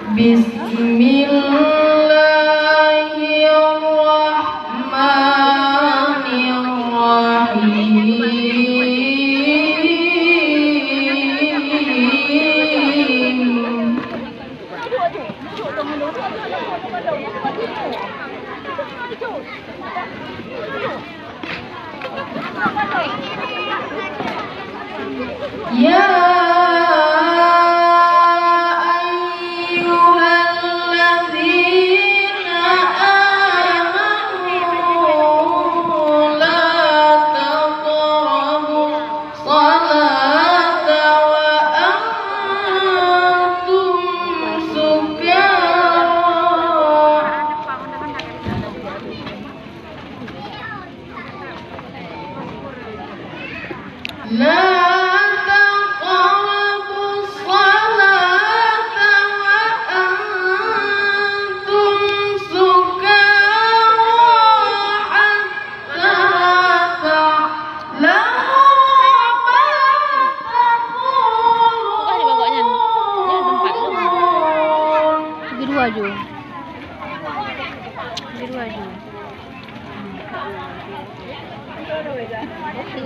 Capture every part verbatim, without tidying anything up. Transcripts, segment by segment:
Bismillahirrahmanirrahim. Ya ayyuhalladzina amanu la taqrabus salata wa antum sukara. La taqrabus salata wa antum sukara hatta ta'lamu ma taqulun. Bukan di bawah nyan. Nyan tempat tu. Di luar ju. Di luar ju.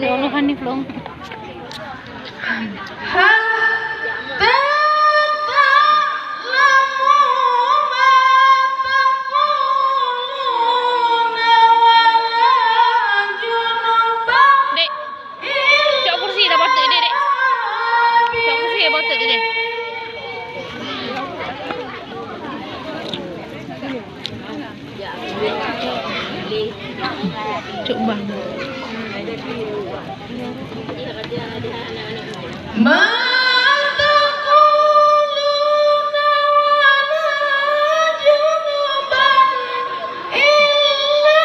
Lôn Hanif lôn. Hatta ta'lamu ma taquluna wa la junuban. Dek. Cok kursi dah batuk idéh, Dek. Cok kursi dah batuk idéh. Cok bang. Ma taquluna wa la junuban illa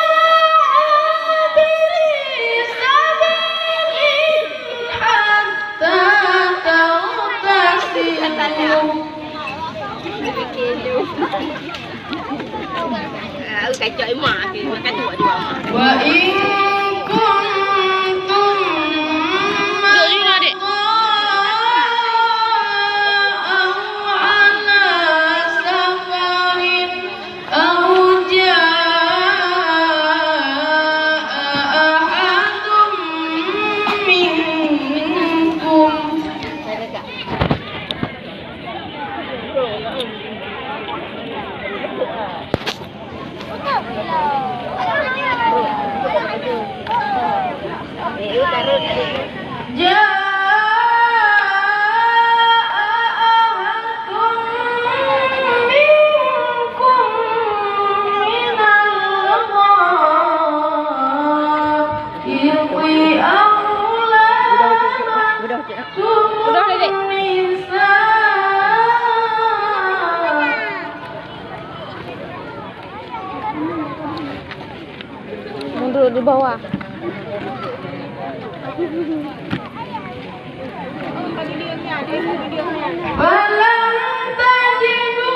'abiri sabilin hatta taghtasilu. Wa in kuntum marda aw 'ala safarin aw jaa ahadun minkum. Jaa ahadun minkum minal ghaid. Udah, udah, udah, udah. Udah, Dek. Mundur di bawah. Falam tajidu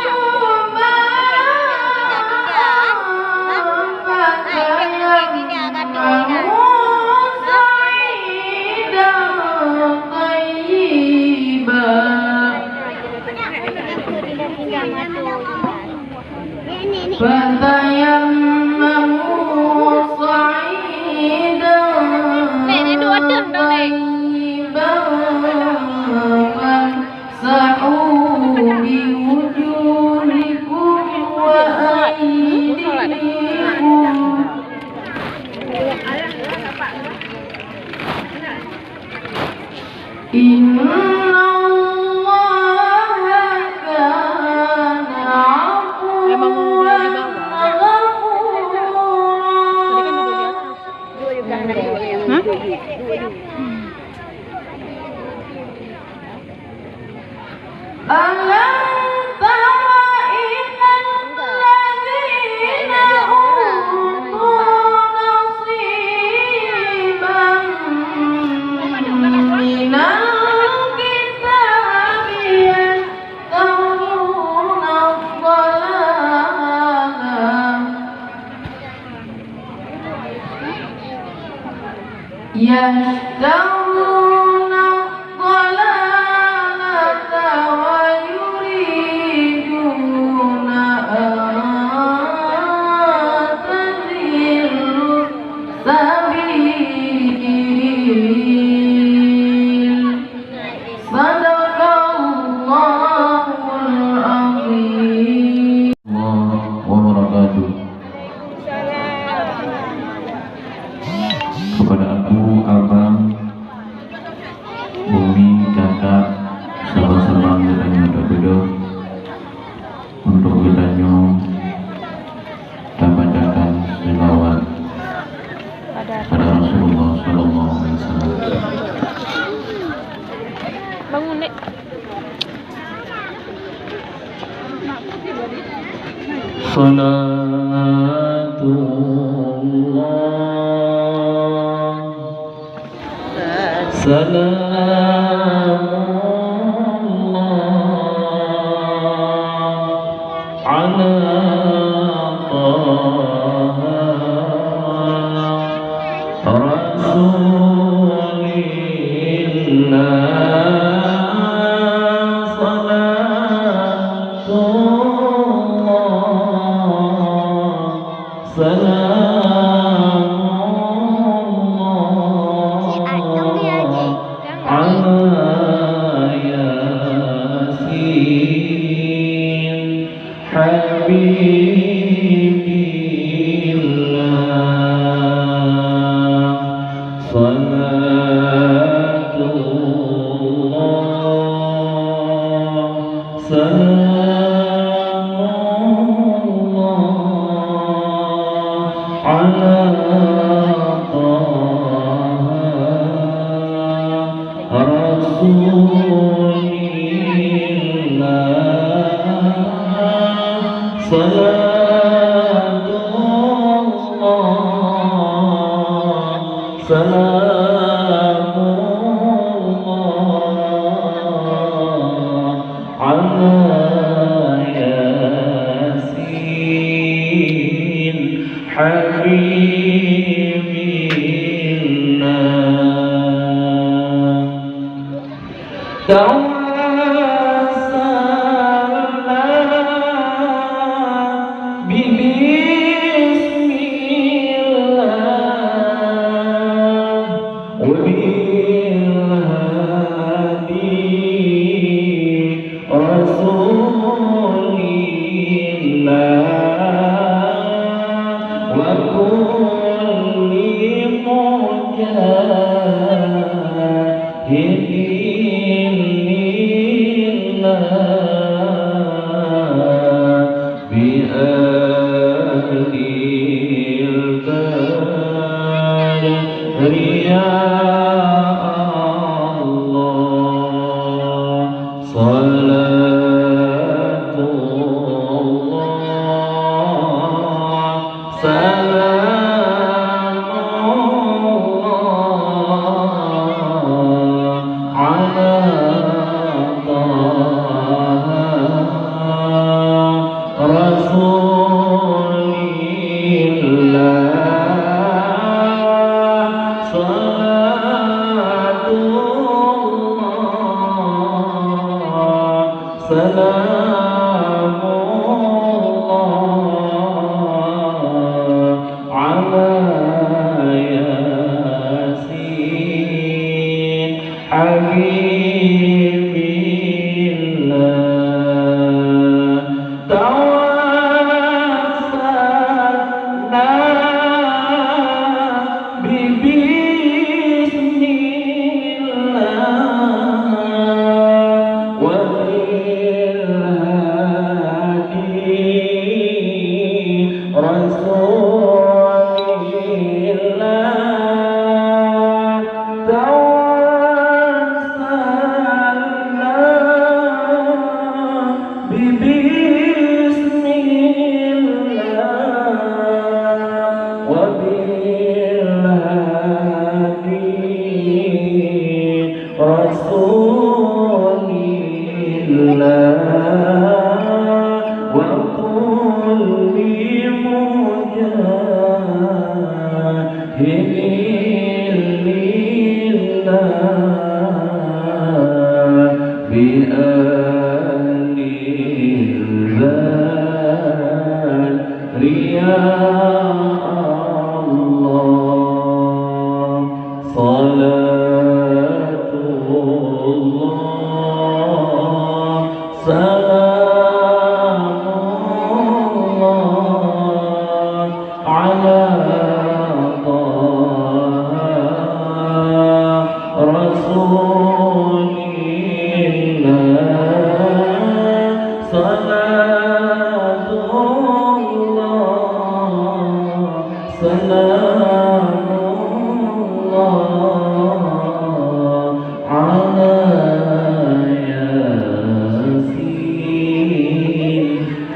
ma'an fatayammamu sa'idan thayyiban. Fatayammamu sa'idan thayyiban famsahu biwujuhikum wa aydikum. Innallaha kana 'afuwan ghafura. Hah? Alam tara ilal ladzina utu nasiban minal kitabi yastaunad dhalala. Yastaunad dhalalata wa yuriduna Salatullah, salamullah ala Taha Rasulillah. Salatullah, salamullah ala Yasin Habibillah. Salatullah, salamullah ala Taha Rasulillah. Salatullah, salamullah ala Yasin Habibillah. Tawassalna bibismillah wa bil hadi Rasulillah wa kulli mujahidin lillah bi ahlil badri ya Allah. Salatullah, salamullah ala Taha Rasulillah. Salatullah, salamullah ala Yasin Habibillah. Tawassalna bibismillah wa bil hadi Rasulillah. Tawassalna bibismillah wa bil hadi Rasulillah wa kulli mujahidin lillah bi ahlil badri ya Allah. Salatullah, salamullah ala Taha Rasulillah. Salatullah, salamullah ala Yasin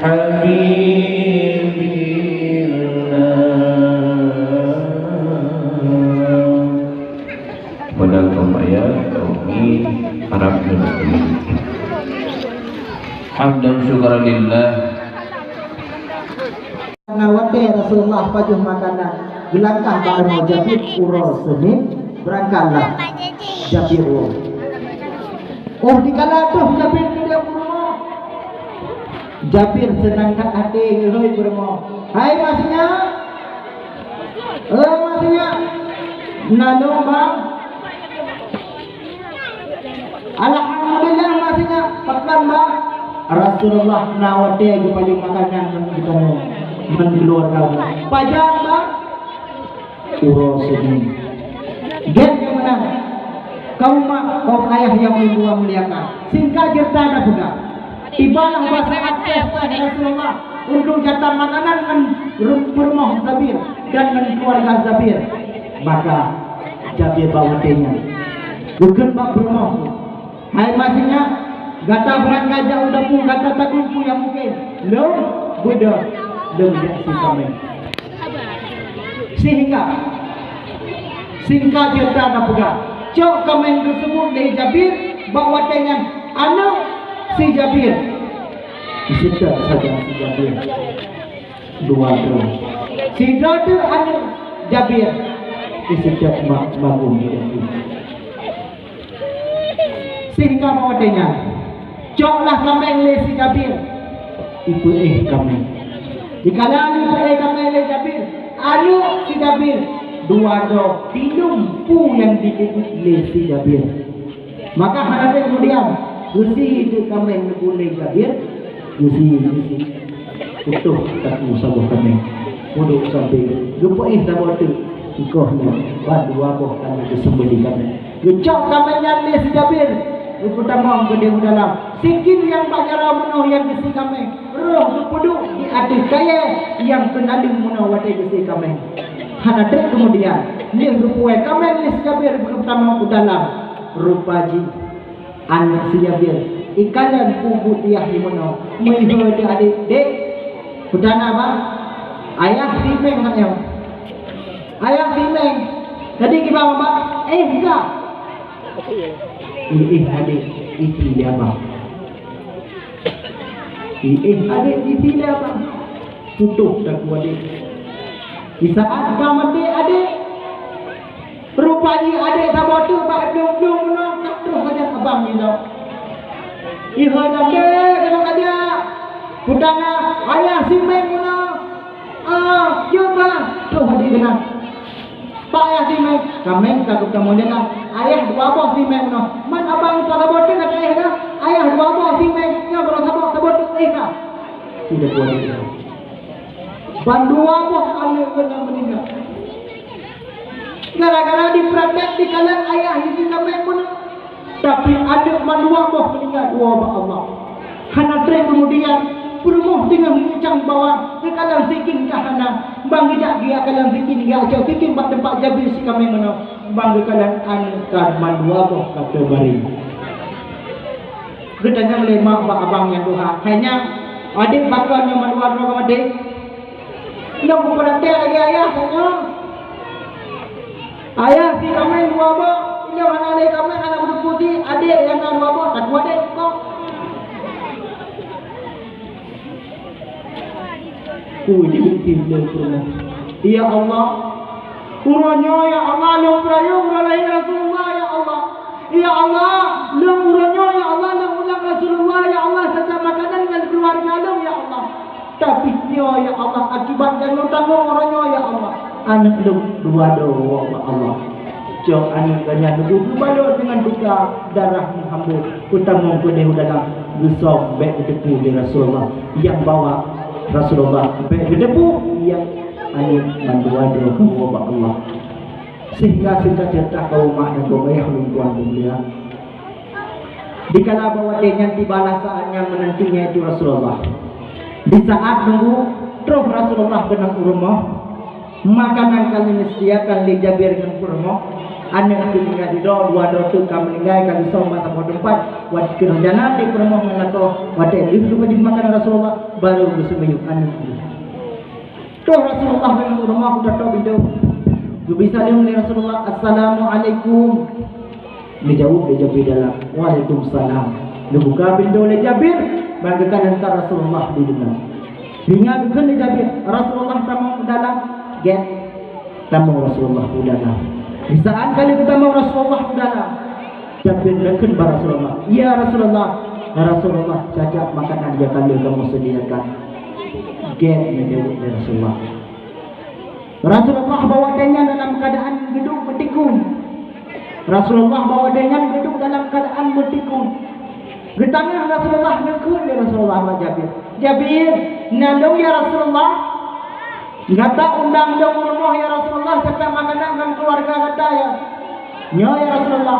Habib. Syukur lillah. Karena watèe Rasulullah pajoh makanan, geulangkah bak rumoh Jabir uroe Senin, beurangkatlah Jabir woe. Oh, dikala troh Jabir keudéh u rumoh, Jabir seunang that até geuhôi beurumoh. "Hai mak sinyak! Eh, mak sinyak! Na lôn, Bang?" "Alhamdulillah, mak sinyak. Pakon, Bang?" "Rasulullah na watèe geupajoh makanan ngon geutanyoe, ngon keuluwarga." "Pajan, Bang?" "Uroe Senin." Gét nyang meunan. Kaum mak, kaum ayah nyang ulôn muliakan, singkat ceurita na peugah, tibalah bak saát poh-poh Rasulullah untuk jatah makanan ngon ru-, peurumoh Jabir dan ngon keuluwarga Jabir. Maka Jabir bak watèe nyan geukheun bak peurumoh, "Hai mak sinyak, gata beurangkat jak u dapu, gata takheun peue nyang mungken. Lôn beudôh, lôn jak sie kaméng." Sehingga singkat ceurita na peugah, cok kaméng teuseubut lé Jabir bak watèe nyan aneuk si Jabir. Seutôt sajan si Jabir. Dua droe. Sidroe teuk aneuk Jabir. Isidap ma-, magum di dapur. Sehingga bak watèe nyan, coklah kaméng lé si Jabir. Ipeuéh kaméng. Dikala ipeuéh kaméng lé Jabir, aneuk si Jabir, dua droe, dilôn peue nyang jipeubuet lé si Jabir. Maka hana lé keumudian, geusie teuk kaméng neubuleng Jabir, geusie, geusie. Putôh takue saboh kaméng. Peuduek sampé, geupeuéh saboh teuk. Dikoh nyoe, ban dua boh kaméng geuseumbeulih kaméng. Geucok kaméng nyan lé si Jabir, geupeutamong keudéh u dalam. Sikin nyang bak jaroe meunoe nyang geusie kaméng, roh geupeuduek di ateueh kayèe nyang keunaleueng meunoe watèe geusie kaméng. Hana trép keumudian, lheueh geupuwoe kaméng lé si Jabir geupeutamong u dalam. Rupa jih aneuk si Jabir ikalon peue buet yah jimeunoe. Meuhôi teuh adék, "Dék, peue na, Bang?" "Ayah sie méng nyoe." "Ayah sie méng? Jadi kiban, Bang?" "Éh, ka." "Iéh adék, ipi lé abang." "Iéh adék, ipi lé abang." Putôh takue adék. Di saát ka maté adék, rupa jih adék saboh teuk bak dong-dong meunoe, ka troh sajan abang jinoe. Ihôi dan deh keunoe kajak. Peue na, ayah sie méng meunoe. Ah, jeuet bang. Troh adék keunan. Bak ayah sie méng, kaméng ka geutamong dalam. Ayah dua boh sie méng meunoe. Man abang saboh teuk ka taéh dah. Ayah dua boh sie méng, nyoe baroe saboh, saboh teuk éh ka. Tidak boleh. Ban dua boh aneuk geuh nyang meuninggai. Gara-gara jipeuraték dikalon ayah sie kaméng meunoe. Tapi aneuk mandua boh meuninggai, woe bak Allah. Hana trép keumudian, peurumoh teungoh meucang bawang, geukalon sikin ka hana. Ban geujak geukalon sikin, geucok sikin bak teumpat Jabir sie kaméng meunoe. Ban geukalon aneuk ka mandua boh ka teubaring. Geutanyong lé mak bak abang nyang tuha, "Hai nyang, adék pakon nyoe mandua droe ka maté?" "Lôn kupeuraték lagèe ayah tanyoe. Ayah sie kaméng dua boh, ilôn hana lé kaméng, hana kuteupue sie, adék nyang na dua boh, takue adék kok." Ui, dibikin lé peurumoh. Ya Allah, uroe nyoe, ya Allah, lôn peurayeuk uroe lahé Rasulullah, ya Allah. Ya Allah, lôn uroe nyoe, ya Allah, lôn ulang Rasulullah, ya Allah, sajan makanan ngon keuluwarga lôn, ya Allah. Tapi nyoe, ya Allah, akibat nyang lôn tanggong uroe nyoe, ya Allah, aneuk lôn dua droe, ya Allah. Cok aneuk geuh nyan lôn geubalot deungon tika darah meuhambô, peutamong keudéh u dalam, geusöm bèk geuteupeue lé Rasulullah. Nyang bawa Rasulullah bèk geuteupeue, nyang aneuk mandua droe ka woe bak Allah. Sehingga singkat ceurita kaum mak dan kaum ayah lôn tuan mulia, dikala bak watèe nyan tibalah saát nyang meunanti, yaitu Rasulullah. Di saát nunggu, troh Rasulullah keunan u rumoh, makanan ka lheueh disediakan lé Jabir ngon peurumoh, aneuk teuk tinggai sidroe, dua droe teuk ka meuninggai, ka geusöm bak saboh teumpat. Watèe keunoe jalan lé peurumoh ngon lakoe, watèe lheueh geupajoh makanan Rasulullah, barô geuseumiyueb aneuk nyan. Troh Rasulullah keunan u rumoh, geutok-tok pintoe. Geubri saleuem lé Rasulullah, "Assalamualaikum." Geujaweueb lé Jabir dalam, "Waalaikumsalam." Geubuka pintoe lé Jabir, Ban geukalon ka Rasulullah di deungon. Hingga geukheun lé Jabir, "Rasulullah tamong u dalam." Gét, tamong Rasulullah u dalam. Di saat ka lheueh geutamong Rasulullah u dalam, Jabir geukheun bak Rasulullah, "Ya Rasulullah, Rasulullah, cacak makanan nyang ka lheueh kamoe sediakan." Gét, geujaweueb lé Rasulullah. Rasulullah bak watée nyan dalam keuadaan geuduek meutikui. Rasulullah bak watée nyan geuduek dalam keuadaan meutikui. Geutanyoe Rasulullah neukheun lé Rasulullah bak Jabir, "Jabir, na lôn ya Rasulullah? Gata undang lôn u rumoh ya Rasulullah, serta makanan ngon keuluwarga gata ya." "Nyoe ya Rasulullah,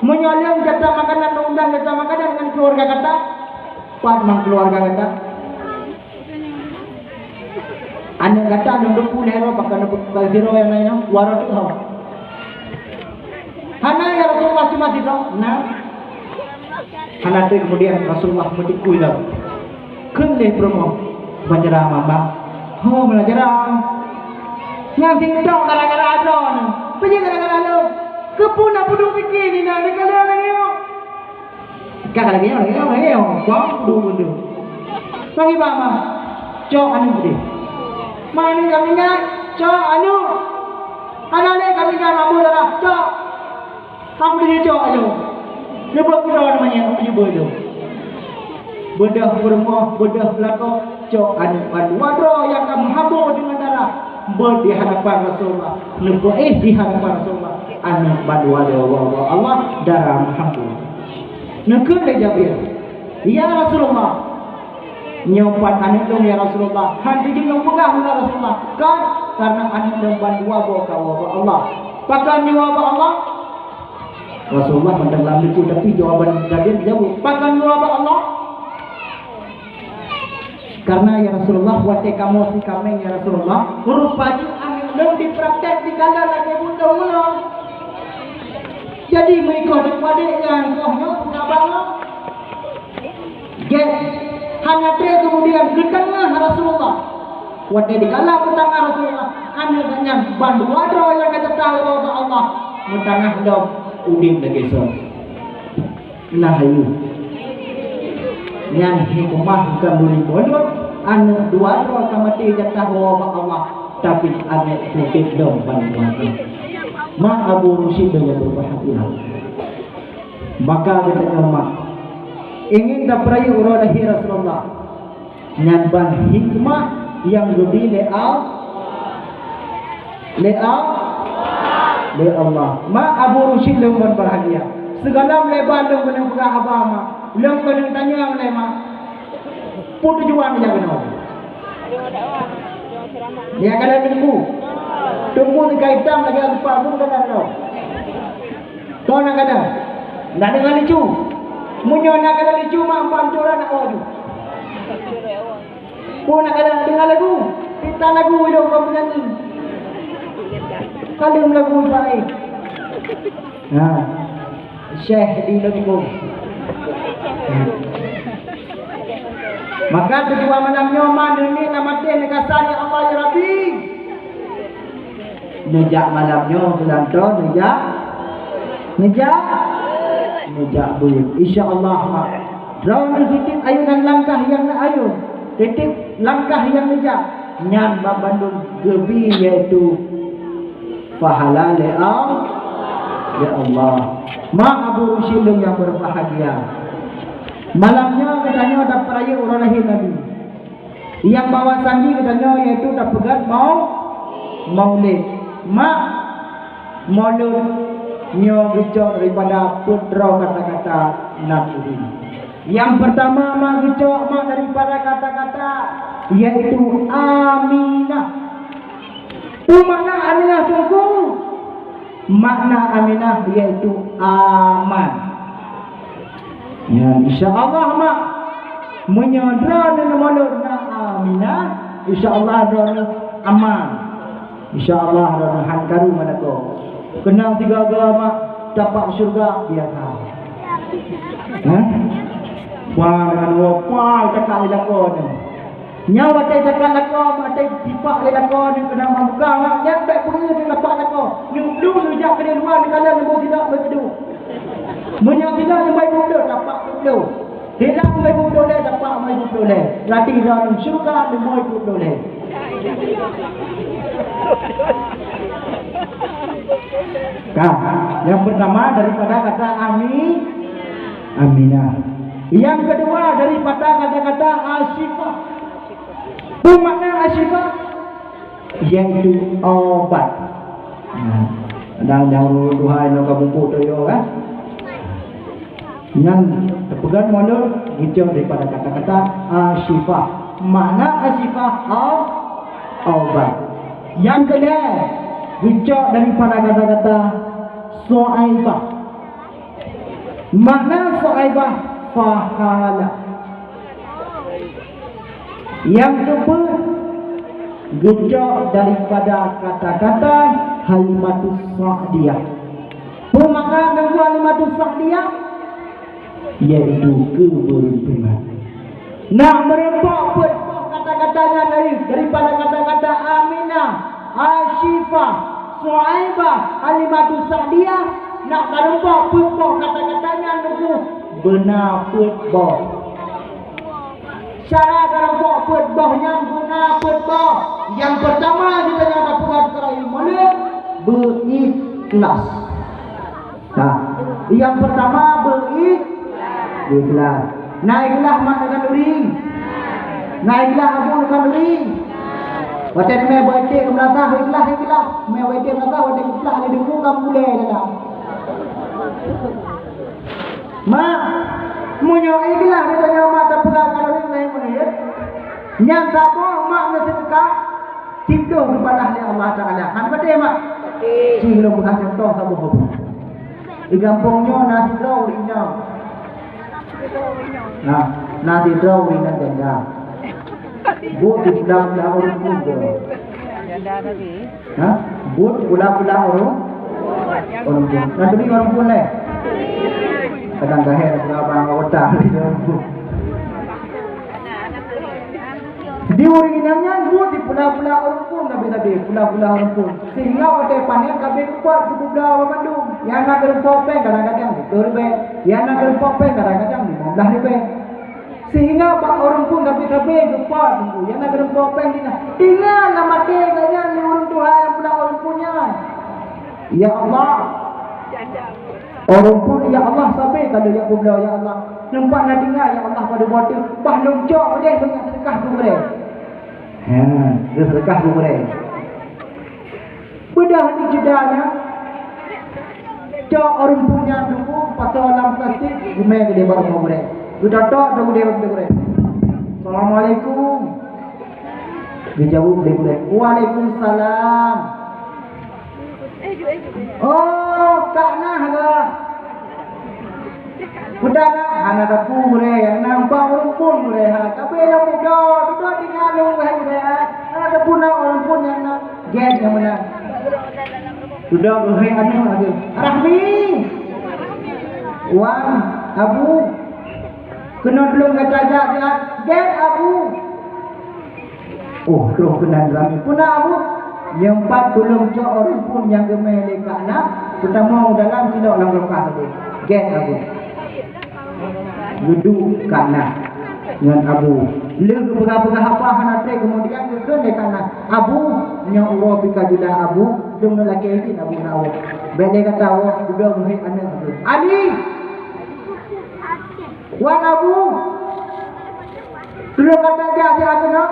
meunyoe lôn gata makanan, lôn undang gata makanan ngon keuluwarga gata, pat mang keuluwarga gata?" Aneuk gata nyang dum puleh roh, bahkan dum puleh roh nyang laén, waroh tu ho. Hana ya Rasulullah, cuma sidroe. Nah. Hana teuk keumudian Rasulullah meutikui lom. Kheun lé peurumoh, "Ban jara mama." "Ho, ban jara." "Nyang sintong gara-gara droeneuh." "Peue jih gara-gara lôn?" "Keupeue na peuduek pike nina di kala lagée nyoe?" Ka lagée nyoe, lagée nyoe, lagée nyoe. Kuang kudu mundur. Panggil bak ma. Cok aneuk deh. Ma aneuk kami nyan, cok aneuk. Hana lé kami nyan mambu darah, cok. Aku deh cok aja. Dia buat kita orang banyak, aku jubah tu. Beudôh peurumoh, beudôh peulako, cok aneuk bandua droe nyang ka meuhabo deungon darah. Beuet di hadapan Rasulullah. Neupeuéh di hadapan Rasulullah. Aneuk bandua droe, Allah, darah meuhabo. Neukheun lé Jabir, "Ya Rasulullah, nyoe pat aneuk lôn ya Rasulullah." Han jijeuet lôn peugah ya Rasulullah. Kan, karena aneuk lôn bandua boh ka woe bak Allah. Pakon nyoe woe bak Allah? Rasulullah mantong lam likot, tapi jawaban Jabir jaweueb, "Pakon nyoe woe bak Allah?" Karena ya Rasulullah, watée kamoe si kaméng ya Rasulullah, rupa jih aneuk lôn dipraktek di kala lagée bunoe meulom. Jadi meuikot padé nyang goh nyoe peugah bangoe. Gét, hana treb keumudian geutanyoe Rasulullah. Watée di kala geutanyoe Rasulullah, aneuk nyan bandua droe nyang ka teutabah bak Allah, meutanyoe lom udeb lagée son. Nah, hayu. Nyan hikmah bukan duri mondok, aneuk dua droe ka maté jatah woe bak Allah, tapi aneuk putih dong ban mati. Ma Abu Rusyid nyang berbahagia. Maka geutanyoe mak ingin tapeurayeuk uroe lahé Rasulullah. Nyan ban hikmah nyang geubri lé Al-, lé Al-, lé Allah. Mak Abu Rusyid lôn ban bahagia. Sigohlom lé ban lôn keuneuk peugah haba mak. Lôn keuneuk tanyong lé mak. Peue tujuan jak keunoe? Jak kalon teungku. Teungku tika itam lagée lupa pun kadang lom. Kau nak kadang? Nak deungoe lucu? Meunyoe nak kadang lucu, mak, empat turan nak awak tu. Kau nak kadang deungoe lagu? Kita lagu hidup kau penyanyi. Kalem lagu baik. Ha. Syekh di Leumbung. Maka tujuan malam nyoe ma neuneuk lam até neugasa, ya Allah, ya Rabbi. Neujak malam nyoe geulantoe neujak, neujak, neujak beuet. Insya Allah, mak. Droeneuh tieb ayunan langkah nyang neuayun, tieb langkah nyang neujak, nyan banmandum geubri, yaitu pahala lé Al-, lé Allah. Mak Abu Rusyid lôn nyang berbahagia. Malam nyoe geutanyoe tapeurayeuk uroe lahé Nabi. Nyang bahwa sanji geutanyoe yaitu tapeugét mau-, maulid. Mak, maulid nyoe geucok daripada peuet droe kata-kata nan udeb. Nyang peurtama mak geucok mak daripada kata-kata yaitu Aminah. Peue makna Aminah teungku? Makna Aminah yaitu aman. Ya, insya Allah mak. Meunyoe droeneuh neumulod na Aminah, insya Allah droeneuh aman. Insya Allah droeneuh han karu meulakoe. Keunong sigoe-goe mak tapak syeuruga biasa. Hah? Wah, dengan wah, wah, cakap lé lakoe nyoe. Nyan watée takalon lakoe, watée tipak lé lakoe nyoe keunan meubuka, nyan bék peue teuh tapak lakoe. Nyoe blueng neujak keu luwa neukalon neuboh sidroe beuteuduek. Meunyoe sidroe nyang bai blueng, tapak blueng. Hilang lhèe ploh lhèe, dapat lhèe ploh lhèe. Ladih droeneuh syeuruga lhèe ploh lhèe. Nah, yang pertama daripada kata ami, aminah. Yang kedua daripada kata-kata asyifah. Peue makna asyifah? Yaitu obat. Nah, dan nyang ureueng tuha inoe ka muphom teuh kan? Nyan teupeugah mulod geucok daripada kata-kata asyifah. Makna asyifah, o-, obat. Nyang keulhèe geucok daripada kata-kata su'aibah. Makna su'aibah, fahalah. Nyang keupeuet geucok daripada kata-kata Halimatus Sa'diyah. Peue makna Teungku Halimatus Sa'diyah? Yaitu keubeuruntungan. Nak meureumpok peuet boh kata-kata nyan dari, daripada kata-kata Aminah, Asyifah, Suaibah, Halimatus Sa'diyah, nak meureumpok peuet boh kata-kata nyan Teungku, beuna peuet boh. Cara meureumpok peuet boh nyan beuna peuet boh. Nyang peurtama geutanyoe tapeugah keurayeuen mulod, beuikhlas. Nah, nyang peurtama beuikh-, beuikhlas. Na ikhlas mak ngon ureueng? Na ikhlas abu ngon ureueng? Watèe teumè beuet keu meunasah ikhlas, ikhlas. Mè beuet keu meunasah watèe ikhlas lé deungon ka mulai dah. Mak, meunyoe ikhlas geutanyoe mak tapeugah keu ureueng laén meunan, nyang saboh mak neuseudeukah, sitoh geubalah lé Allah Taala. Hana patéh mak? Patéh. Ci lôn peugah cuntoh saboh. Di gampông nyoe na sidroe ureueng inong. Nah, na sidroe ureueng inong janda. Buet di pula-pula ureueng pun tu. Janda tadi. Ha? Buet pula-pula ureueng? Ureueng pun. Na teubiet ureueng pun lé? Kadang gahék na peugah bang otak di ureueng pun. Di ureueng inong nyan buet di pula-pula ureueng pun, sabe-sabe pula-pula ureueng pun. Sehingga watèe panen ka abéh keupot keu peubloe banmandum. Nyang na keureumpok péng kadang-kadang siplôh ribèe, nyang na keureumpok péng kadang-kadang limong blah ribèe. Sehingga bak ureueng pun sabe-sabe geupot Teungku, nyang na keureumpok péng di na. Tinggai lam até geuh nyan lé ureueng tuha nyang pula ureueng pun nyan. Ya Allah. Ureueng pun, ya Allah, sabe ka lôn jak peubloe, ya Allah. Teumpat na tinggai, ya Allah, padub boh teuh. Bah lôn cok udeh lôn jak seudeukah keu gurèe. Ha, geuseudeukah keu gurèe. Beudôh di jeuda nyan, cok ureueng pun nyan Teungku, pasoe lam plastik, geumè keudéh bak rumoh gurèe. Geutotok dong udeh bak gurèe. Assalamualaikum. Geujaweueb lé gurèe, "Waalaikumsalam." "Oh, Kak Nah geuh." Peue na, hana teupeu gurèe, nyang na bak ureueng pun gurèe, ha. Tapi nyang muda, dudoe tinggai lôn wahai gurèe, ha. Hana teupeu na ureueng pun nyang na gèt nyang meunan. Dudoe geuhôi aneuk lagèe, "Rahmi!" "Wan, Abu." "Keunoe tulông gata jak siat." "Gèt, Abu." Oh, troh keunan ramé. Peue na, Abu? Nyoe pat tulông cok ureueng pun nyang geumè lé Kak Nah, peutamong u dalam, cilok lam kulkas tadi. Gèt, Abu. Geuduek Kak Nah ngon Abu. Lheueh geupeugah-peugah haba hana trép, keumudian geukheun lé Kak Nah, "Abu, nyoe uroe pih ka jula, Abu. Lôn lakèe idhin Abu na woe. Bèk lé gata woe, dudoe meuheuét aneuk Abu." "Ali!" "Wan, Abu." "Tulông gata jak siat keunoe."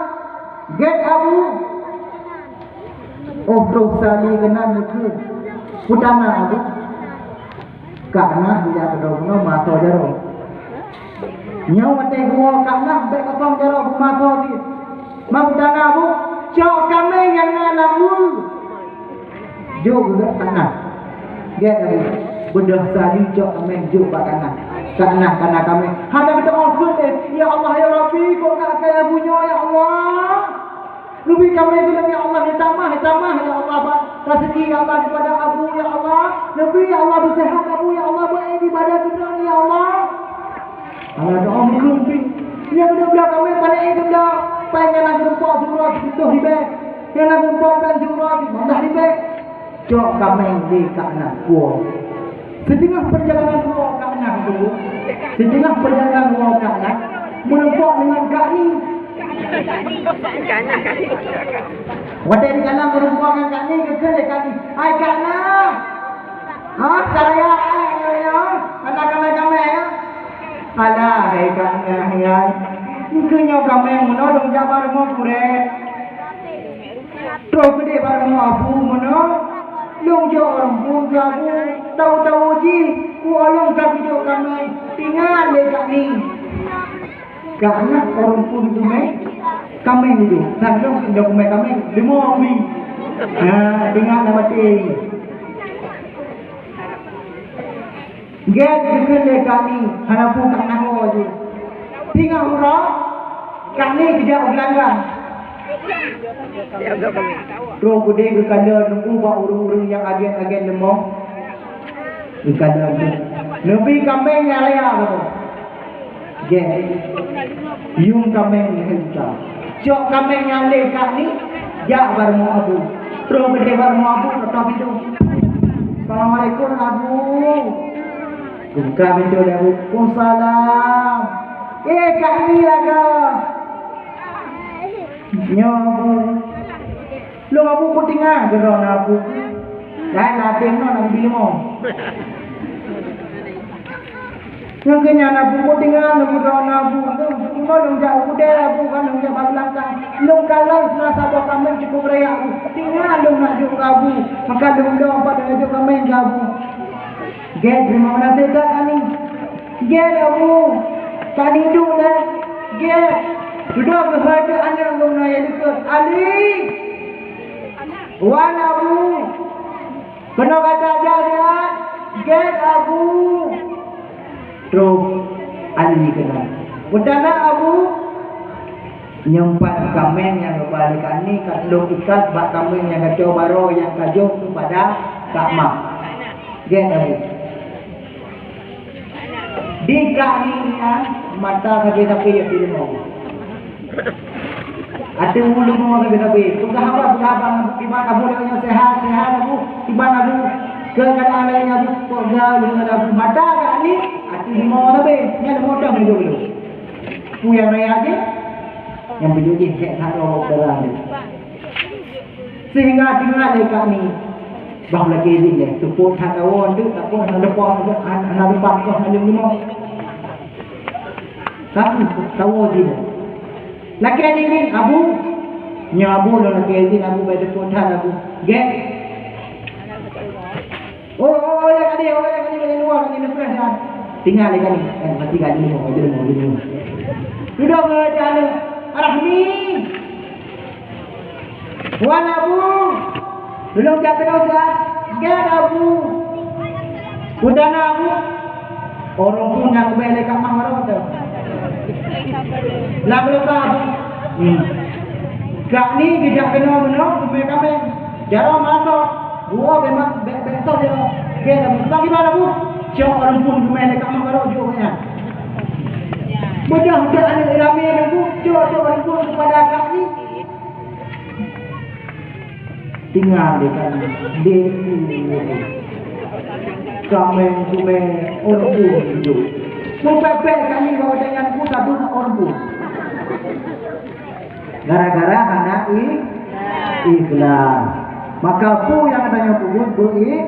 "Gèt, Abu." Oh, troh Sali keunan neukheun. "Peue na, Abu?" "Kak Nah jak keudroe bunoe meuasoe jaroe." Nyoe watèe geuwoe Kak Nah bèk kosong jaroe, beumeuasoe cit. "Ma peue na, Abu?" "Cok kaméng nyang na lam weue." Jok keu Kak Nah. Gèt, Abu. Beudôh Sali cok kaméng jok bak Kak Nah. Kak Nah, Kak Nah kaméng. Hana geudoa kheun lé, "Ya Allah, ya Rabbi, kok na kaya Abu nyoe, ya Allah. Neubri kaméng keu lôn, ya Allah, neutamah, neutamah, ya Allah, bak raseuki, ya Allah, daripada Abu, ya Allah. Neubri, ya Allah, beuseuhat Abu, ya Allah, beuék ibadah keu droe, ya Allah." Hana doa meukeumpi. Nyang dua blah kaméng pané éh seublah. Péng nyang na geurumpok siuroe siplôh ribèe. Nyang na geurumpok péng siuroe limong blah ribèe. Cok kaméng lé Kak Nah puwoe. Siteungoh peurjalanan puwoe Kak Nah. Siteungoh peujalan woe Kak Nat, meurumpok deungon Kak Ni. Watèe jikalon meurumpok ngon Kak Ni, geukheun lé Kak Ni, "Hai Kak Nat! Ha, ka raya, hai, raya, hana kaméng-kaméng, ya?" "Alah, hai Kak Nat, hai. Keuh nyoe kaméng meunoe lôn jak bak rumoh gurèe." Troh keudéh bak rumoh Abu meunoe, lôn jok rumpun keu Abu, tawoe-tawoe jih, ku olong ka geujok kaméng, teuingat lé Kak Ni. Kak Nat rumpun keu kaméng, kaméng geujok, dan lôn jok kaméng, kaméng, leumo bi. Ha, teuingat na maté. Gèt geukheun lé Kak Ni, hana peue Kak Nat woe jih. Singoh uroe, Kak Ni geujak u geulanggang. Troh keudéh geukalon ubak ureueng-ureueng nyang agen-agen leumo. Geukalon. Neubi kaméng nyang raya, kata. Gèt. Yum kaméng lheueh ka. Cok kaméng nyan lé Kak Ni, jak bak rumoh Abu. Troh keudéh bak rumoh Abu, ketok pintoe. "Assalamualaikum, Abu." Buka pintoe lé Abu. "Waalaikumsalam. Eh, Kak Ni lagoe." "Nyoe, Abu." Lôn Abu ku tinggai, geudroe na Abu. Dai ladeng nyoe na bi leumo. Nyang keu nyan Abu ku tinggai, lôn geudroe na Abu. Lôn jak u keudè Abu, kan lôn jak bak geulanggang. Lôn kalon na saboh kaméng cukôp raya Abu. Tinggai lôn nak jok keu Abu. Maka lôn dong pat lôn jok kaméng keu Abu. Gèt, teurimong gaséh that Kak Ni. Gèt Abu, Kak Ni duek lé. Gèt. Dudoe geuhôi teuk aneuk lôn na nyang likot. "Ali! Wan Abu! Keunoe gata jak siat! Gèt Abu!" Troh Ali keunoe. "Peue na Abu?" "Nyoe pat kaméng nyang geuba lé Kak Ni ka lôn ikat bak kaméng nyang geucok baroe nyang ka jok keupada Kak Ma." Gèt Abu. Di Kak Ni nyan mata sabe-sabe ya film Abu. Ateueh ulu mua sabe-sabe. Peugah haba, peugah haba, kiban Abu lagèe nyoe sehat, sehat Abu. Kiban Abu keuadaan lagèe nyoe Abu, kok gaul deungon Abu. Mata Kak Ni, ateueh limong sabe. Nyan limong tom hidup dulu. Peue nyang raya jih? Nyang beujeuet jih hek that roh dalam jih. Sehingga teuingat lé Kak Ni, bah lakèe jih lé, teupot that tawoe, deuk tawoe hana leupah, hana leupah, hana leupah. Tapi tawoe jih lé. Lakèe jih nyan, "Abu, nyoe Abu lôn lakèe jih, Abu, bèk teupot that, Abu." Gèt. "Oh, oh, oh, ya, Kak Ni, oh, ya, Kak Ni, bèk luwa, Kak Ni, neupreh that." Tinggai lé Kak Ni. Eh, mati Kak Ni, oh, jadi mau, jadi mau. Dudoe keu aneuk, "Rahmi! Wan Abu! Lôn jak keunoe siat." "Gèt Abu!" "Peue na Abu?" "Ureueng phôn nyang geubèe lé Kak Ma baroe teuh." "Lam leubah Abu." Hmm. Kak Ni geujak keunoe meunoe geumè kaméng. Jaroe meuasoe. Buwoe bèk ma-, bèk, bèk soe jaroe. Gèt Abu. "Bagaimana Abu?" "Cok ureueng phôn geumè lé Kak Ma baroe jok nyan." Beudôh teuh aneuk ramè Abu, cok, cok ureueng phôn keupada Kak Ni. Tinggai lé Kak Ni, dek kaméng kumé ureueng phôn jok. Meupèk-pèk Kak Ni bak watèe nyan peue ka duek ureueng phôn. Gara-gara hana i-, ikhlas. Maka peue nyang geutanyoe peubuet beu-i-,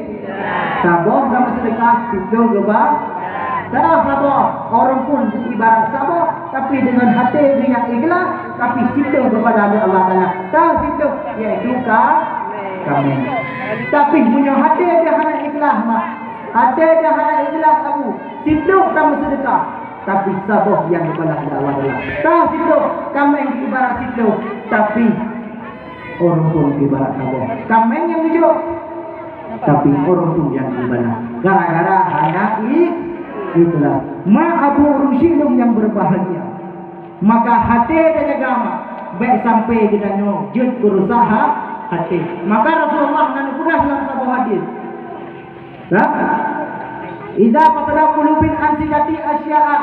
saboh lam seudeukah, siplôh geuba-, Teuh saboh, ureueng phôn ibarat saboh, tapi deungon até geuh nyang ikhlas, tapi siplôh geupahala lé Allah Taala. Teuh siplôh, yaitu ka-, kaméng. Tapi meunyoe até geuh hana ikhlas, mak, até geuh hana ikhlas, Abu, siplôh tameuseudeukah, tapi saboh nyang geupahala lé Allah Taala. Teuh siplôh, kaméng ibarat siplôh, tapi ureueng phôn ibarat saboh. Kaméng nyang geujok, tapi ureueng phôn nyang ibarat. Gara-gara hana i-, ikhlas. Mak, Abu, ureueng syik lôn nyang berbahagia. Maka até tajaga, mak. Bèk sampai geutanyoe jeuet peurusak ha-, até. Maka Rasulullah na neupeugah lam saboh hadis. Nah, "Idza fasadat qulubun an sittati asya'a."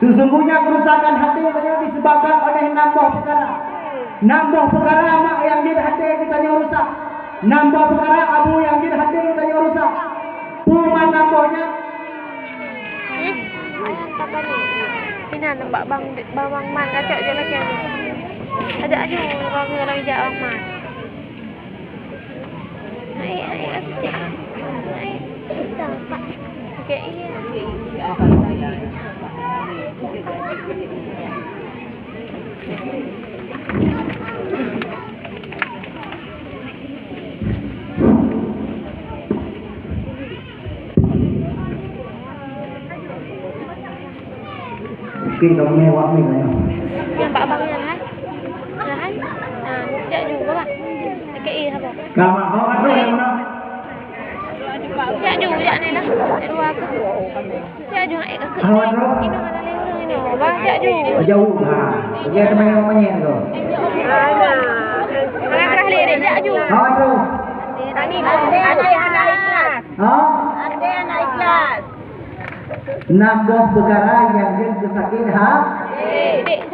Sesungguhnya kerusakan hati itu disebabkan oleh enam boh perkara. Enam boh perkara, mak, nyang jeuet hati geutanyoe rusak. Enam boh perkara, Abu, nyang jeuet hati geutanyoe rusak. Peue man enam boh nyan? Inan bak bang, bang, bang Man kacok je lagèe nyoe. Ajak aju bang, bang jak bang Man. Hai, hai, hai. Oke, iya. Oke, kamu lewat ni kan? Yang bak abang yang hai. Yang hai. Ha, jak ju, bang. Oke, iya, apa? Kamu, kamu, kamu, kamu. Jak ju, jak ni lah. Jak dua aku. Jak ju, eh, aku. Awak tu? Ini mana lewat ini? Bang, jak ju. Oh, jauh. Ha. Dia teman yang mana tu? Mana? Mana kerah lele, jak ju. Awak tu? Tadi, ada yang nak ikhlas. Ha? Ada yang nak ikhlas. Enam boh peukara nyang jeuet keu sakét ha-,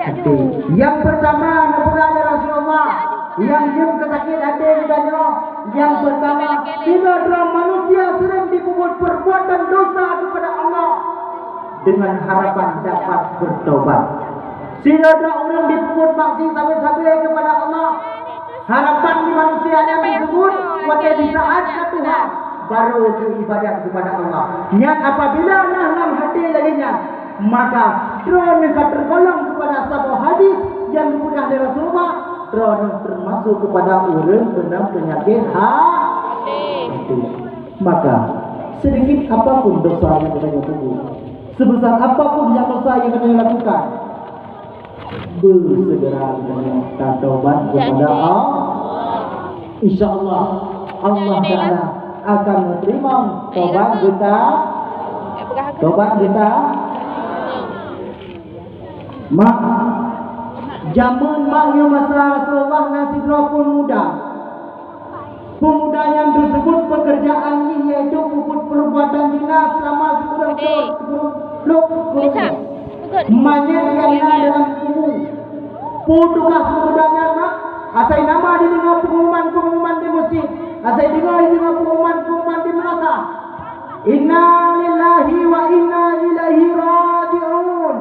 hati. Nyang peurtama, neupeugah lé Rasulullah, nyang jeuet keu sakét até geutanyoe. Nyang peurtama, sidroe-droe manusia sering dipeubuet perbuatan dosa kepada Allah dengan harapan dapat bertobat. Sidroe-droe ureueng dipeubuet maksiat sabe-sabe kepada Allah. Harapan di manusia nyan tersebut, watèe di saat ka tuha, baru geuibadat kepada Allah. Nyan apabila na lam até lagèe nyan, maka droeneuh ka tergolong kepada saboh hadis nyang geupeugah lé Rasulullah, droeneuh termasuk kepada ureueng keunong peunyakét ha-, hati. Maka, sedikit apapun dosa nyang geutanyoe peubuet, sebesar apapun nyang dosa nyang geutanyoe lakukan, beusegera geutanyoe tatobat kepada Allah. Insya Allah, Allah Taala akan menerima tobat geuta-, tobat geuta-. Mak, jameun mak nyoe masa Rasulullah na sidroe pemuda. Pemuda nyan tersebut pekerjaan jih yaitu peubuet perbuatan zina selama sikureueng thon, sikureueng ploh kureueng. Manyét nyang na dalam kubu. Peue tugaih pemuda nyan, mak? Asai nama jideungoe pengumuman-pengumuman di meuseujid, asai deungoe jideungoe pengumuman-pengumuman di meunasah. Inna lillahi wa inna ilaihi raji'un.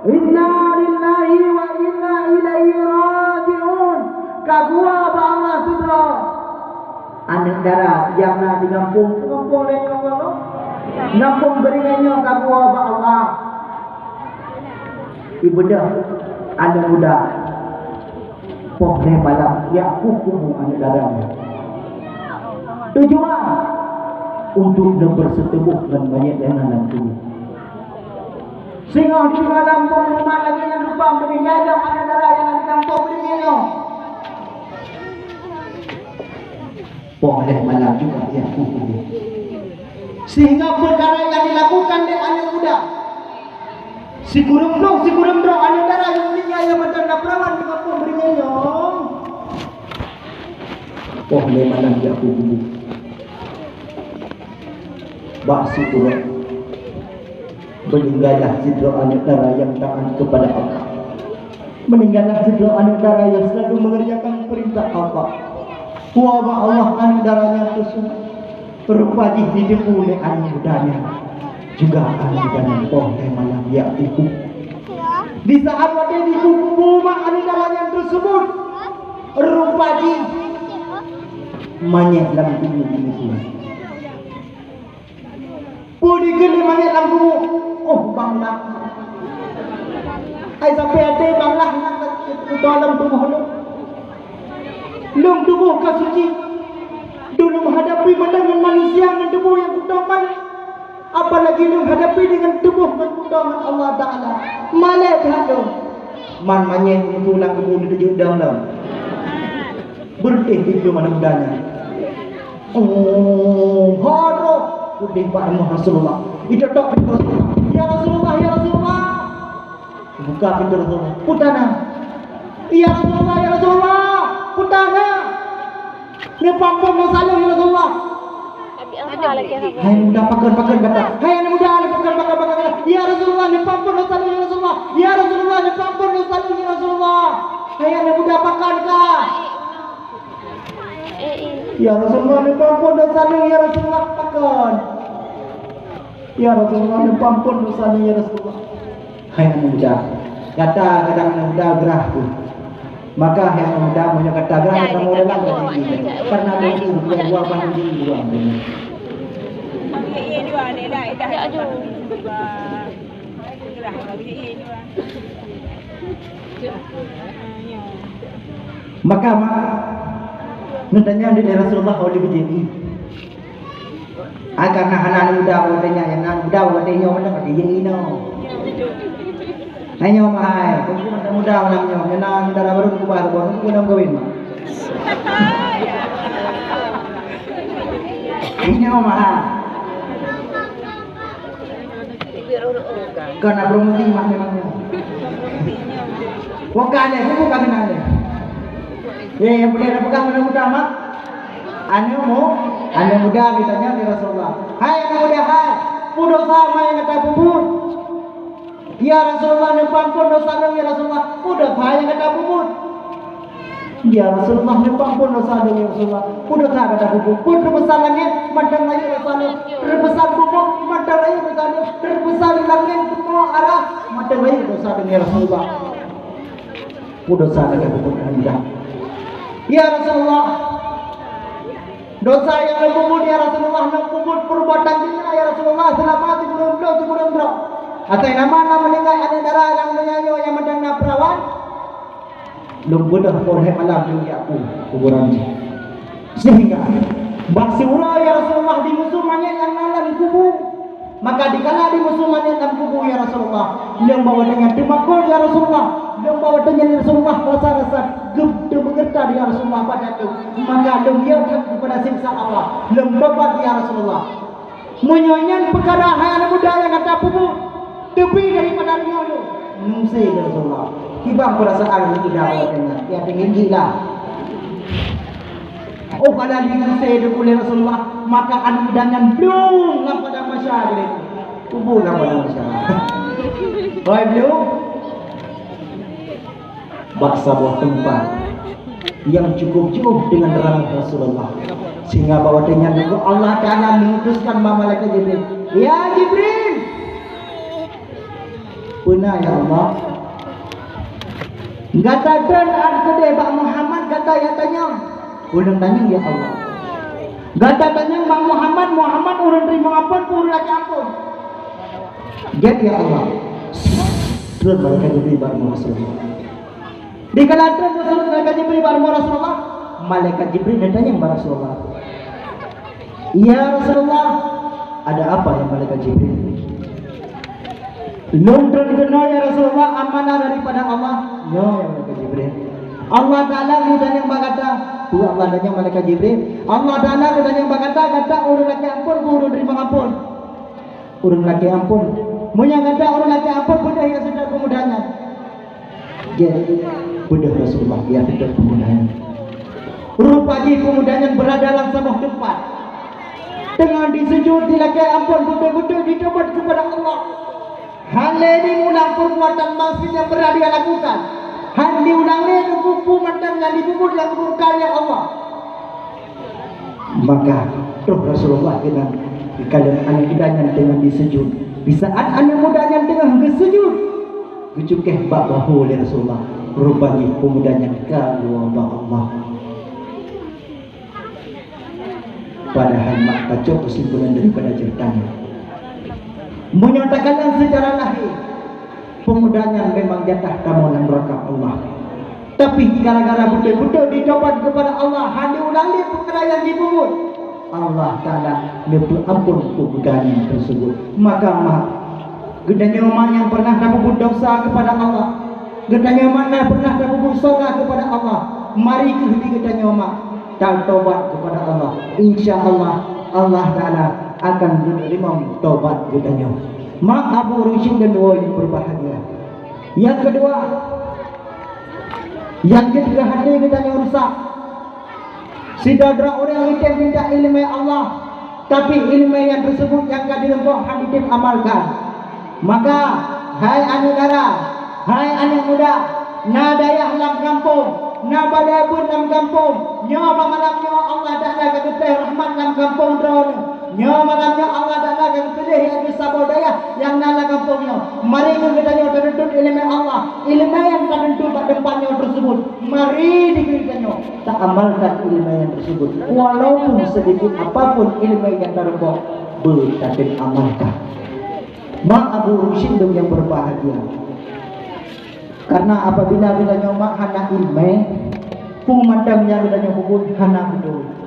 Inna lillahi wa inna ilaihi raji'un. Ka geuwoe bak Allah sidroe aneuk dara nyang na di gampông, gampông laén nyoe, gampông Beuringèn nyoe ka geuwoe bak Allah. Ibeudôh aneuk muda. Poh lhèe malam, jak kubu aneuk dara nyan. Tujuan untuk neubeureuseuteuboh ngon manyét nyang na lam kubu. Singoh di malam pengumuman lagèe nyan rupa, meuninggai lom aneuk dara nyang na di gampông meuninggai nyoe. Poh lhèe malam juga jak kubu. Sehingga peukara nyang dilakukan lé aneuk muda, sikureueng ploh, sikureueng droe aneuk dara nyang meuninggai nyang mantong na peurawan di gampông Beuringèn nyoe. Poh lhèe malam jak kubu. Bak sikureueng, meuninggaillah sidroe aneuk dara nyang taat kepada Allah. Meuninggaillah sidroe aneuk dara nyang selalu mengerjakan perintah Allah. Kuwoe bak Allah aneuk dara nyan tersebut. Rupa jih jiteupeue lé aneuk muda nyan. Juga aneuk muda nyan poh lhèe malam jak kubu. Di saat watèe jikubu mak aneuk dara nyan tersebut, rupa jih manyét lam kubu jiteupeue. Peue dikheun lé manyét lam kubu? Oh, Bang Lah. Ai, sampai até Bang Lah nyang kuto lam tuboh lôn. Lôn tuboh ka suci. Dulôn hadapi mantong ngon manusia ngon tuboh nyang kuto malèe. Apalagi lôn hadapi deungon tuboh ngon kuto ngon Allah Taala. Malèe that lôn. Man manyét kubu lam kubu neuteujeut dong lom. Beureutéh pintoe aneuk muda nyan. Oh, harôh udeb bak rumoh Rasulullah. Itotok pintoe Rasulullah. "Ya Rasulullah, ya Rasulullah." Buka pintoe Rasulullah. Peue na? "Ya Rasulullah, ya Rasulullah." Peue na? Neupeuamphon dosa lôn, ya Rasulullah. Hai aneuk muda, pakon, pakon, kata. Hai aneuk muda, pakon, pakon, pakon, kata. "Ya Rasulullah, neupeuamphon dosa lôn, ya Rasulullah. Ya Rasulullah, neupeuamphon dosa lôn, ya Rasulullah." Hai aneuk muda, pakon, ka? "Ya Rasulullah, neupeuamphon dosa lôn, ya Rasulullah, pakon. Ya Rasulullah, neupeuamphon dosa lôn, ya Rasulullah." Hai aneuk muda, gata kadang aneuk muda grah kheueh. Maka hai aneuk muda, meunyoe gata grah, gata mau dalam ka tinggi. Karena ada itu bukan dua bah tinggi dua. Maka mak, neutanyong lé Rasulullah oleh bijéh. Ai, karena hana aneuk muda bak watèe nyan, nyang na aneuk muda bak watèe nyoe, mantong ka jijak inoe. Hai nyoe mah hai, buku mantong muda malam nyoe, nyang na dara barô keubah lom, buku lam kawin mah. Nyoe mah hai. Kon na promosi mak memang nyoe. Bukan deh, bukan kenal deh. Eh, boleh dah pegang aneuk muda mak. Aneuk mu, aneuk muda ditanya lé Rasulullah, "Hai aneuk muda, hai, peue dosa ma nyang gata peubuet?" "Ya Rasulullah, neupeuampon dosa lôn, ya Rasulullah." "Peue dosa nyang gata peubuet?" "Ya Rasulullah, neupeuampon dosa lôn, ya Rasulullah." "Peue dosa gata peubuet?" "Peuet reupeusan langét, mantong rayeuk dosa lôn. Reupeusan bumoe, mantong rayeuk dosa lôn. Reupeusan langét, bumoe, arah, mantong rayeuk dosa lôn, ya Rasulullah." "Peue dosa gata peubuet?" "Ya Rasulullah, dosa nyang lôn peubuet, ya Rasulullah, lôn peubuet perbuatan zina, ya Rasulullah, selama sikureueng bloe, sikureueng droe. Asai nama na meuninggai aneuk dara nyang meunyoe nyang mantong na peurawan, lôn beudôh poh lhèe malam lôn jak ku kuburan jih. Sehingga bak siuroe, ya Rasulullah, di musoh manyét nyang na lam kubu." Maka dikala di musoh manyét lam kubu, ya Rasulullah, lôn bak watèe nyan teumakot, ya Rasulullah, lôn bak watèe nyan, ya Rasulullah, rasa-rasa geup teumeugeuta, ya Rasulullah, badan lôn. Maka lôn yue that keupada siksa Allah, lôn tobat, ya Rasulullah. Meunyoe nyan peukara hai aneuk muda nyang gata peubuet, teubi daripada nyoe lôn, neusé lé Rasulullah. Kiban peurasaan aneuk muda watèe nyan, ya, teungieng jih lah. Oh, ka lheueh neusé lé Rasulullah, maka aneuk muda nyan blong lam padang mahsyar lé. Kubu lam padang mahsyar. Oi, blong. Bak saboh teumpat nyang cukup jiôh deungon ramoh Rasulullah. Sehingga bak watèe nyan Allah Taala mengutuskan ma-, malaikat Jibril, "Ya Jibril, peue na, ya Allah?" "Gata treun át keudeh bak Muhammad, gata jak tanyong." "Ulôn tanyong, ya Allah." "Gata tanyong bak Muhammad, Muhammad ureueng teurimong ampôn, ureueng lakèe ampôn." "Jeuet, ya Allah." Treun malaikat Jibril bak rumoh Rasulullah. Dikala treun Rasul, malaikat Jibril bak rumoh Rasulullah, malaikat Jibril neutanyong bak Rasulullah, "Ya Rasulullah, ada apa, ya malaikat Jibril?" "Lôn treun keunoe, ya Rasulullah, amanah daripada Allah." "Nyoe, ya malaikat Jibril." "Allah Taala geutanyong bak gata." "Peue Allah tanyong, malaikat Jibril?" "Allah Taala geutanyong bak gata, gata ureueng lakèe ampôn, ureueng teurimong ampôn?" "Ureueng lakèe ampôn." "Meunyoe gata ureueng lakèe ampôn, beudôh ya seutôt peumuda nyan." Jeuet, beudôh Rasulullah ya seutôt peumuda nyan. Rupa jih peumuda nyan beurada lam saboh teumpat, teungoh jisujut, jilakèe ampôn, beutôi-beutôi jiteubat keupada Allah. Hana lé jiulang peurbuatan maksiat nyang pernah dia lakukan. Hana jiulang lé keukupu mantong nyang jipeubuet nyang dimurkai lé Allah. Maka troh Rasulullah keunan, geukalon aneuk muda nyan teungoh jisujut. Di saat aneuk muda nyan teungoh geusujut, geucukéh bak bahô lé Rasulullah, rupa jih peumuda nyan ka geuwoe bak Allah. Padahai mak tacok keusimpulan daripada ceurita nyan. Meunyoe takalon seucara lahé, peumuda nyan memang jatah tamong lam neuraka Allah. Tapi gara-gara beutôi-beutôi jitaubat keupada Allah, hana ulang lé peukara nyang jipeubuet, Allah Taala neupeuampôn peumuda nyan teuseubut. Maka mak, geutanyoe mak nyang pernah tapeubuet desya keupada Allah, geutanyoe mak nyang pernah tapeubuet salah keupada Allah, mari keuh di geutanyoe mak tataubat keupada Allah. Insya Allah, Allah Taala akan meuneurimong taubat geutanyoe. Mak, abu ureueng syedara nyang berbahagia. Nyang keudua, nyang jeuet keu até geutanyoe rusak. Sidroe-droe ureueng item minta ileumèe Allah, tapi ileumèe nyang teuseubut nyang ka direumpok hana item amalkan. Maka, hai aneuk dara, hai aneuk muda, na dayah lam gampông, na bada beuet lam gampông, nyoe bak malam nyoe Allah Taala ka geuteuh rahmat lam gampông droeneuh. Nyoe malam nyoe Allah Taala ka geupiléh laju saboh dayah nyang na lam gampông nyoe. Mari keu geutanyoe tanuntut iéleumé Allah, iéleumé nyang tanuntut bak teumpat nyoe teuseubut. Mari dikeue geutanyoe taamalkan iéleumé nyang teuseubut. Walaupun sedikit apapun iéleumé nyang tarumpok, beu tatem amalkan. Mak Abu Rusyid nyang berbahagia. Karena apabila geutanyoe mak hana iéleumé, peue mantong nyang geutanyoe peubuet hana beutôi.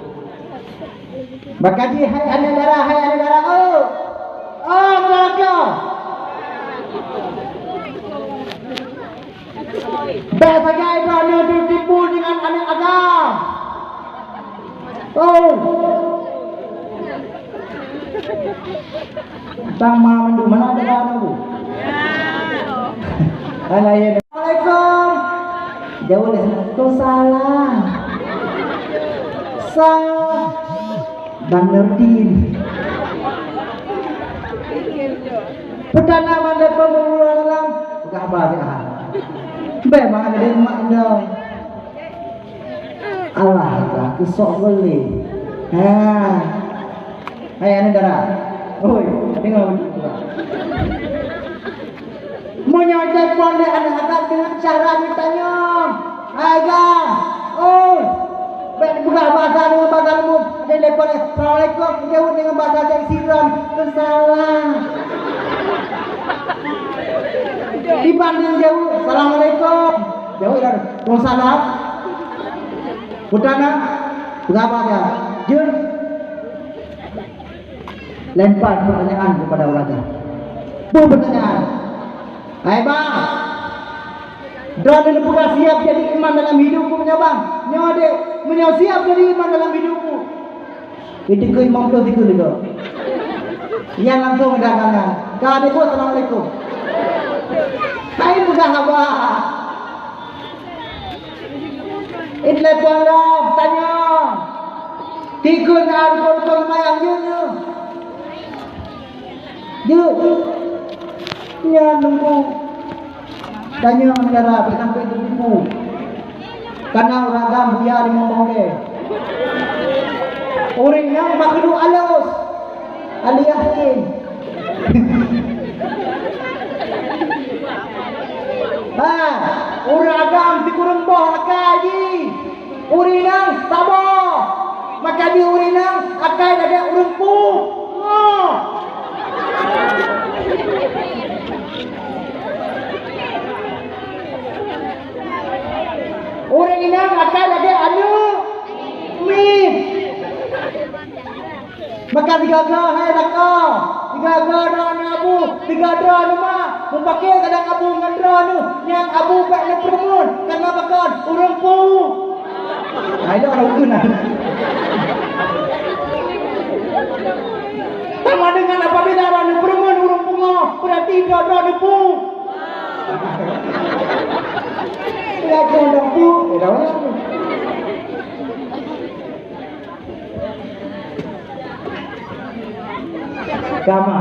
Maka jih, hai aneuk dara, hai aneuk dara, oh! Oh, meulakoe! Bèk sagai droeneuh teutipu deungon aneuk agam. Oh! Bang ma mandum, mana ada bang tu? Hana, ya. Assalamualaikum. Jaweueb lé, "Waalaikumsalam." Sa-, Bang Nurdin. Peutana mandé peumuruan dalam, peugah haba dia. Bèk mak ada mak dong. Allah, Allah, keusok boleh. Ha. Hai, aneuk dara. Oi, deungoe beutôi. Meunyoe telepon lé aneuk agam deungon cara geutanyong, "Hai, Gam, oi, bèk peugah bahasa deungon bahasa leumbut." Ada telepon lé, "Assalamualaikum," jaweueb deungon bahasa seksi droen, "Salam." Dibandéng jaweueb, "Assalamualaikum," jaweueb lom, "Waalaikumsalam." Peutana, peugah haba dia. Jeuet. Lempar pertanyaan kepada orang. Peue pertanyaan? "Hai bang, droeneuh neupeugah siap jadi iman dalam hidupku meunyoe bang? Nyoe deh, meunyoe siap jadi iman dalam hidupku." Itu ke imam tu tiga juga. Yang langsung ada tangan. Ka ada pun, "Assalamualaikum." Hai peugah haba. Itelepon lom, tanyong. Tikheun na rukon-rukon seumayang jeuet nyoe. Jeuet. Nyan nunggu. Tanyong cara sampai teutipu. Karena ureueng agam buya limong boh lé. Ureueng nyan makhluk alus. Alias jin. Ha, ureueng agam sikureueng boh akai jih. Ureueng inong saboh. Maka jih ureueng inong akai lagèe ureueng pu. Ngo. Ureueng inong akai lagèe aneuk miet. Maka sigoe-goe hai lakoe, sigoe-goe droeneuh abu, sigoe droeneuh ma, mupakè kadang abu ngon droeneuh, nyang abu bèk neupeureumeun, karena pakon, ureueng pu. Nah, itu orang ukun lah. Sama dengan apabila droeneuh peureumeun ureueng pungo, berarti droeneuh pu. Ya, droeneuh pu, ya, droeneuh pu. Kama.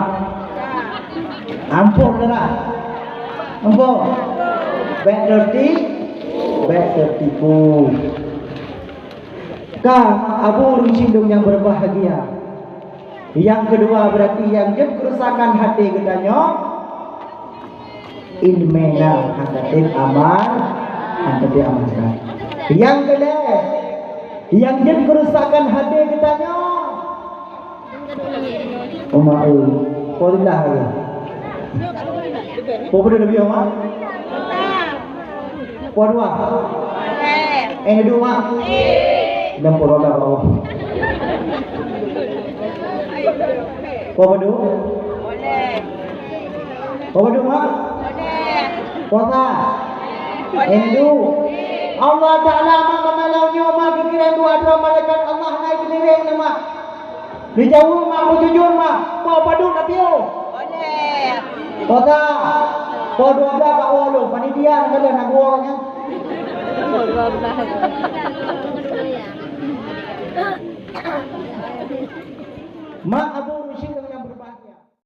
Ampôn, Dara. Ampôn. Bèk teuti-, bèk teutipu. Ka, Abu ureueng syedara nyang berbahagia. Yang kedua, berarti nyang jeuet kerusakan hati geutanyoe, ileumèe na hana tém amal, hana tém amalkan. Nyang keulhèe, nyang jeuet kerusakan hati geutanyoe. Oma eu, po teulah lagèe. Po padum leubèh, Oma? Po dua. Eh, dua, Oma. Dan po roda bawah. Po padum? Boleh. Apa tu, Mak? Boleh. Puasa? Boleh. Hindu? Allah Ta'ala, Mak, malam nyoe, Mak, geukirém dua droe malaikat Allah naik keuliréng, Mak. Dijaweueb, Mak, beujujur, Mak. Po padum na piôh? Boleh. Puasa? Po dua blah ka uroe lôn, panitia na galak na gua nyan. Mak Abu Rusyid